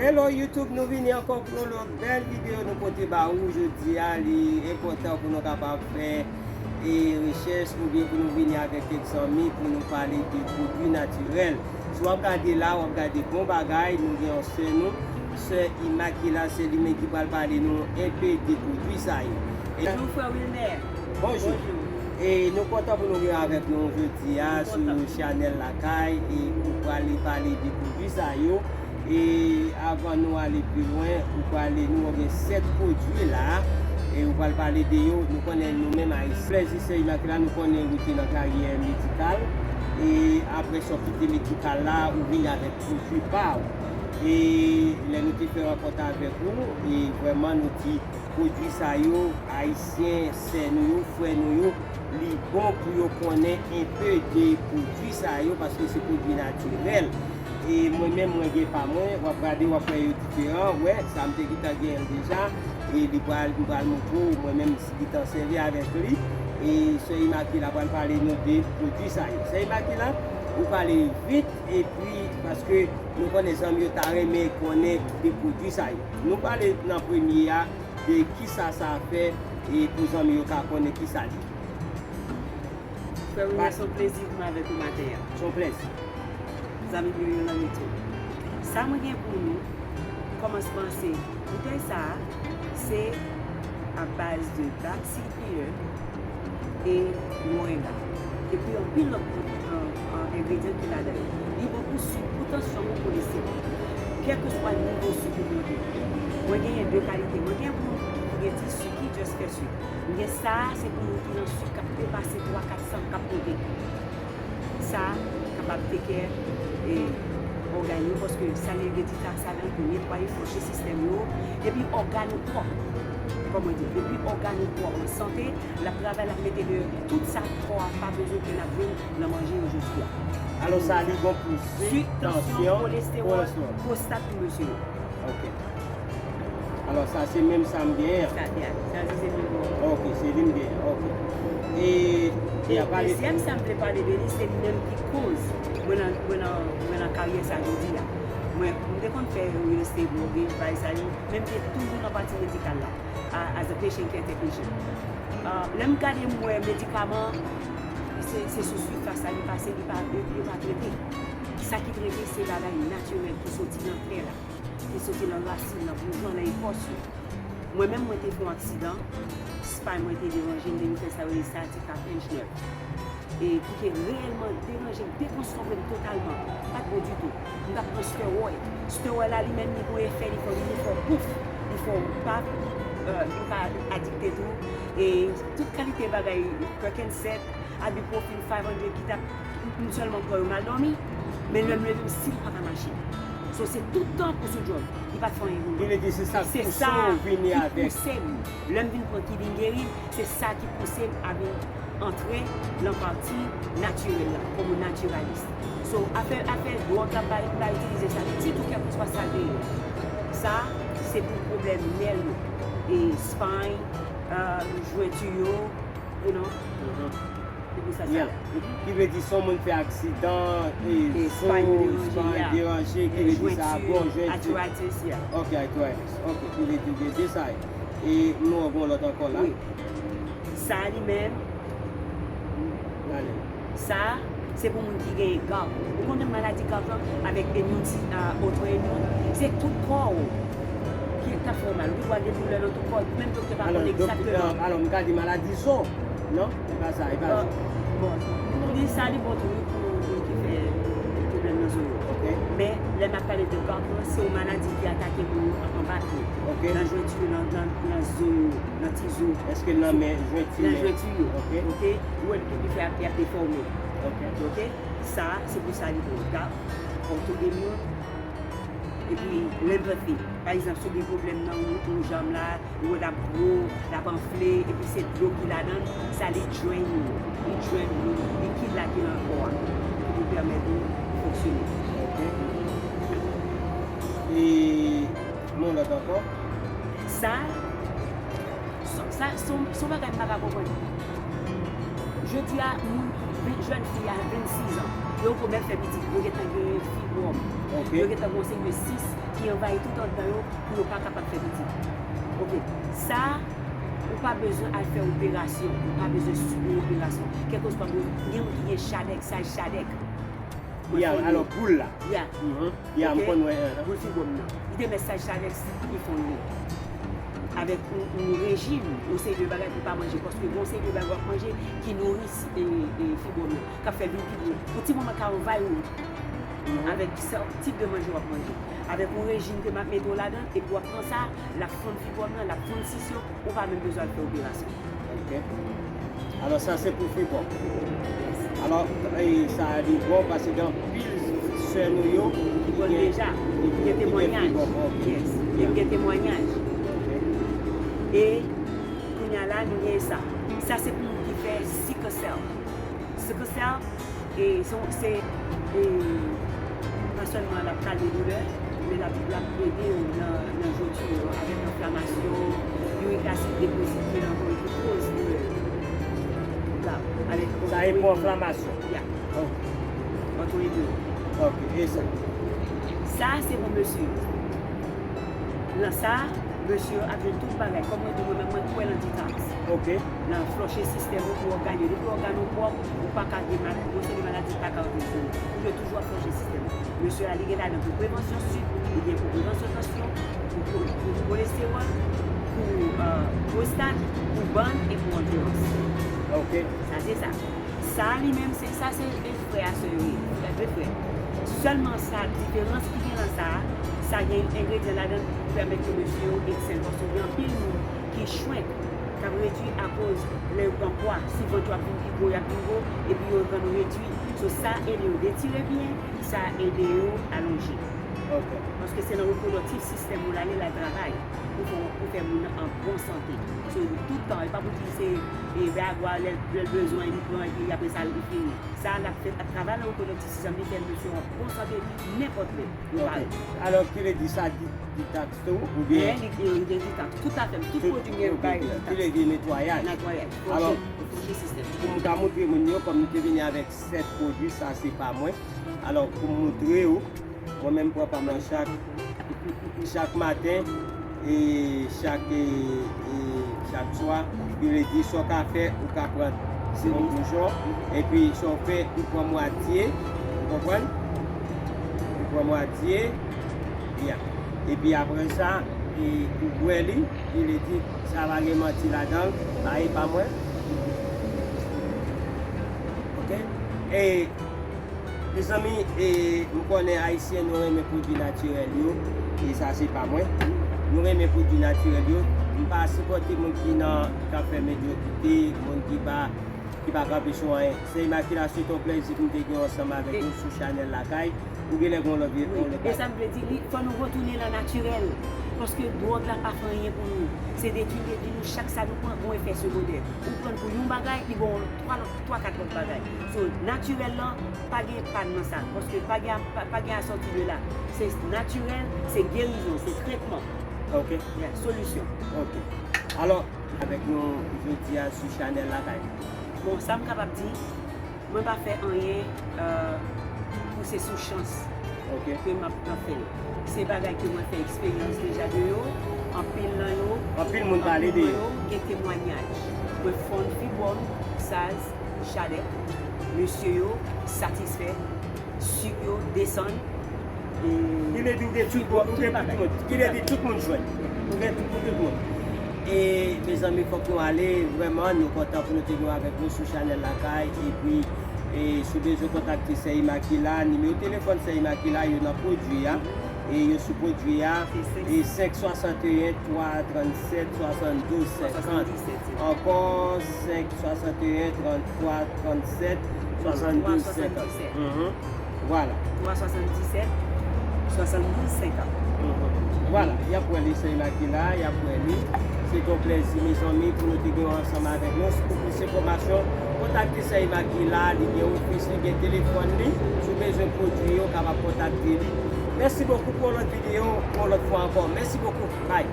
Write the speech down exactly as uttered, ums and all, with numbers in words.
Hello YouTube, nou vini ankò pou yon lòt bèl videyo nou pote ba ou jodi a. Li enpòtan pou nou kapab fè e rechèch oubyen pou nou vini avèk kèk zanmi pou nou pale de pwodui natirèl. Si w ap gade la, w ap gade bon bagay, nou gen yon sè nou, sè Imakila, se li menm ki pral pale nou enpe de pwodui sa yo. E Bonjou, frè Wilner. Bonjou. Bonjou. E nou kontan pou nou gen avèk nou jodi a sou chanèl Lakay, e ou pral pale de pwodui sa yo. E avan nou ale pi lwen, ou pral, nou gen sèt pwodui la, e ou pral pale de yo. Nou konnen nou menm Ayisyen, plèzi sè Imakila, nou konnen ou te nan karyè medikal, e apre sa w kite medikal la, ou vin avèk pwodui pa w. E lè nou te fè rankont avèk ou, e vrèman nou di pwodui sa yo, Ayisyen, sè nou yo, frè nou yo, li bon pou yo konnen enpe de pwodui sa yo, paske se pwodui natirèl. E mwen menm, mwen gen pa mwen, w ap gade, w ap wè yo diferan, wè, sa m te gentan gen l deja, e li pral, m pral montre w, mwen menm, m gentan sèvi avèk li, e sè Imakila pral pale nou de pwodui sa yo. Sè Imakila, ou pale vit, epi, paske nou konnen zanmi yo ta renmen konnen de pwodui sa yo. Nou pale nan premye a, de kisa sa fè, e pou zanmi yo ka konnen kisa li ye. Frè Wilner, se yon plezi pou mwen avèk ou maten an. Se yon plèzi. Zanmi m yo, yo nan mitan. Sa mwen gen pou nou, kòmansman se, boutèy sa a, se a baz de Black Seed Pear e Moringa. Epi anpil lòt, an, an, engredyan ki ladan yo. Li bon pou sik, pou tansyon, pou kolestewòl. Kèlkeswa nivo sik ou monte. Mwen genyen de kalite. Mwen gen pou ki gen ti sik ki just fè sik. M gen sa a, se pou moun ki nan sik k ap depase twa, kat san k ap monte. Sa a kapab take care, e, ògàn yo, paske sa li gen ti taks ladan l pou netwaye, fòse sistèm yo, epi ògàn ou pwòp. Kòman di, depi ògàn ou pwòp, an sante, l ap travay, l ap mete deyò tout sa kò a pa bezwen ke n ap jwenn nan manje yo jodi a. Alò, sa li bon pou sik, tansyon, kolestewòl, pwostat pou mesye yo. Ok. Alò, sa se menm sa m genyen an? Sa, yeah, sa se, se menm bon. Ok, se li m genyen, ok. E, e, e a pale dezyèm sa m vle pale de li, se li menm ki koz mwen nan, mwen nan, mwen nan karyè sa jodi a. Mwen, m te konn fè real estate, mortgage, bay sa yo, men m te toujou nan pati medikal la, a, as a patient care technician. Ah, lè m gade, m wè medikaman, se, se sou sifas la li pase, li pa, yo, yo pa trete. Sa ki trete, se bagay natirèl ki soti nan tè la, ki soti nan rasin, nan bouzan, nan epòs yo. Mwen menm, mwen te fè yon aksidan, spine mwen te deranje, m te vin fè sa yo rele sciatica pinched nerve. E ki te reyèlman deranje m, dekonsantre m totalman. Pa t bon ditou. M t ap pran stewòy. Stewòy la, li menm, li gon efè, li fè w, li fè w pouf, li fè w pa, euh, li pa adikte tou. E tout kalite bagay, Percocet, ibuprofen five hundred ki t ap, m sèlman pran yo, m al dòmi. Men lè m leve, m still pa ka mache. So, se tout tan pou sou drug. Li pa t fè anyen pou mwen. Vin di se sa k pouse w vini avèk. Se sa ki pouse m. Lè m vin pran ki vin geri m, se sa ki pouse m a vin antre nan pati natirèl la, kòm yon natiralis. So, afè, afè dwòg la, m pa, m pa itilize sa ditou, kèlkeswa sa l te ye. Sa, se pou pwoblèm nè yo, e spine, euh, jwenti yo, you know. Mhm. Se pou sa, sa. Yeah. Ki vle di, si yon moun fè aksidan, e zo, spine deranje, ki vle di sa, bon, jwenti. Arthritis, yeah. Ok, arthritis. Ok, ki vle di, gen de sa yo. E nou wè gon lòt ankò la. Wi. Sa li menm, sa, se pou moun ki genyen gout. Ou konnen maladi gout lan avèk immune, ah, autoimmune, se tout kò w ki, k ap fè w mal. Ou gen dwa gen doulè nan tout kò w, menm doktè pa konnen egzakteman. Alò, m ka di maladi zo, non? E pa sa, e pa zo. Bon, li, sa li bon tou, wi, pou moun ki fè pwoblèm nan zo yo. Ok. Men, lè m ap pale de gout lan, se yon maladi ki atake moun yo anba pye. Ok. Nan jwenti yo, nan, nan, nan zo yo, nan ti zo. Èske nan men, jwenti, nan men? Nan jwenti yo. Ok. Ok. Ou wè li fè ap, ap defòme. Ok. Ok. Sa, se pou sa li bon. Gout, autoimmune, epi lympathy. Pa egzanp, si w gen pwoblèm nan yon, yon janm la, ou wè l ap gwo, l ap anfle, epi se dlo ki ladan l, sa li drain yo. Li drain yo, likid la ki nan kò a. Pou li pèmèt ou fonksyone. Ok. E, yon lòt ankò? Sa, sa, sa, se yon, se yon bagay m pa ka konprann. Jodi a, moun, jèn fi a vennsis an, Yo pwoblèm fè pitit, yo gentan gen fibwòm. Ok. Yo gentan gen yon seri de sis ki anvayi tout anndan yo pou yo pa kapab fè pitit. Ok. Sa, ou pa bezwen al fè operasyon, ou pa bezwen sibi yon operasyon. Kèlkeswa, gen moun ki gen chadèk, saj chadèk. Mwen fè li. Alò, boul la. Ya. Mhm. Ya, m konn wè, hein. Boul fibwòm nan. Li te mèt saj chadèk li fè li. Avèk yon, yon rejim, yon seri de bagay pou pa manje, paske gen yon seri de bagay w ap manje ki nouri, e, e, fibwòm nan, k ap fè vin pi gwo. Yon ti moman ka anvayi ou avèk sa, tip de manje w ap manje. Avèk yon rejim ke m ap mete w ladan, epi w ap pran sa, l ap fonn fibwòm nan, l ap fonn sis yo, ou pa menm bezwen al fè operasyon. Ok. Alò, sa se pou fibwòm. Alò, e, sa li bon paske gen anpil sè nou yo ki gen, deja, ki gen temwanyaj. Yes, ki gen temwanyaj. Ok. E kounye a la, nou gen sa. Sa se pou moun ki fè sickle cell. Sickle cell, e, se, se, e, pa sèlman l ap kalme doulè, men l ap, l ap ede w nan, nan joti yo, avèk enflamasyon, uric acid deposit ki nan kò yo ki koz doulè. La, avèk sa e pou enflamasyon. Ya. Ok. Antre de. Ok, e sa? Sa, se pou mesye. Nan sa, mesye yo ap jwenn tout bagay. Kòm mwen di, mwen menm, mwen kwè nan detox. Ok. Nan flush sistèm ou pou ògàn yo. Depi ògàn ou pwòp, ou pa ka gen maladi. Yon seri de maladi pa ka antre sou ou. Ou dwe toujou ap flush sistèm ou. Mesye a, li gen ladan pou prevansyon sik, li gen pou prevansyon tansyon, pou, pou, pou kolestewòl, pou, euh, pwostat, pou bann e pou andurans. Ok. Sa se sa. Sa a li menm, se, sa se, e, frè a sè yo ye. Frè, de frè. Sèlman sa, diferans ki gen nan sa a, sa gen engredyan ladan l pou pèmèt ke mesye yo ekselan. Paske gen anpil moun ki shrank, k ap redui akoz lè yo pran pwa, si vant yo ap vin pi gwo, y ap vin gwo, epi yo pran redui. So, sa ede yo detire byen, sa ede yo alonje. Ok. Paske se nan repwodaktif sistèm ou l ale, l al travay pou fè, pou fè moun nan an bon sante. So, tout tan, e pa pou di se, e, Viagra, lè, lè l bezwen, li pran, epi apre sa, li fini. Sa l ap fè, ap travay nan repwodaktif sistèm, li fè mesye an bon sante nenpòt lè. Li parèt. Alò, ki vle di sa, di, detox tou, oubyen? Li, li, li gen detox. Tout afè, tout pwodui m gen bay detox. Ki vle di netwayaj. Netwayaj. Alò, pou m ka montre moun yo, kòm nou te vini avèk sèt pwodui, sa se pa mwen. Alò, pou m montre w, mwen menm pran pa m nan chak, chak maten, e chak, e, e chak swa, ki vle di sa w ka fè, ou ka pran se yon bouchon, epi sa w fè, ou pran mwatye, ou konprann? Ou pran mwatye, ya. Epi apre sa, e, ou bwè li, ki vle di, sa pa gen manti ladan l, pa e pa mwen. Ok? E, Mezanmi, e, m konnen Ayisyen, nou renmen pwodui natirèl yo, e sa se pa mwen. Nou renmen pwodui natirèl yo. M pa sipòte moun ki nan, k ap fè medyokrite, moun ki pa, ki pa kanpe sou anyen. Sè Imakila, se te yon plèzi pou m te gen w ansanm avèk nou sou chanèl Lakay. Ou genlè gen yon lòt vi-, yon lòt bagay. E sa m vle di, li, fò nou retounen nan natirèl. Paske dwòg la pa fè anyen pou nou. Se detwi, detwi nou, chak sa nou pran, gon efè segondè. Ou pran l pou yon bagay, li ba w twa lòt, twa, kat lòt bagay. So, natirèl lan, pa gen èpad nan sa, paske pa gen, pa, pa gen asòti de la. Se natirèl, se gerizon, se tretman. Ok. Yeah, solisyon. Ok. Alò, avèk nou jodi a sou chanèl Lakay. Bon, sa m kapab di, mwen pa fè anyen, euh, pou se sou chans ke m ap, ap fè l. Se bagay ke mwen fè eksperyans deja de yo, anpil nan yo, anpil moun pale de yo, gen temwanyaj. Mwen fonn fibwòm, saz, chadèk, mesye yo satisfè, sik yo desann, e ki vle di ou gen tout, ou gen pou tout moun. Ki vle di tout moun jwenn. Ou gen tout pou tout moun. E, mezanmi, fòk nou ale, vrèman, nou kontan pou nou te gen w avèk nou sou chanèl Lakay, epi, e, si w bezwen kontakte Sè Imakila, nimewo telefòn Sè Imakila, yo nan pwodui a, e yo sou pwodui a, e senk swasanteyen, twa trannsèt, swasanndouz senkant. Ankò, senk swasanteyen, tranntwa, trannsèt, swasanndouz senkant. Mhm. Vwala. Twa swasanndisèt, swasanndouz senkant. Mhm. Vwala, y ap wè li, Sè Imakila, y ap wè li. Se te yon plèzi, mezanmi, pou nou te gen w ansanm avèk nou. Pou plis enfòmasyon, kontakte Sè Imakila, li gen ofis li, gen telefòn li. Si w bezwen pwodui yo, w kapab kontakte li. Mèsi bokou pou yon lòt videyo, pou yon lòt fwa ankò. Mèsi bokou. Bye.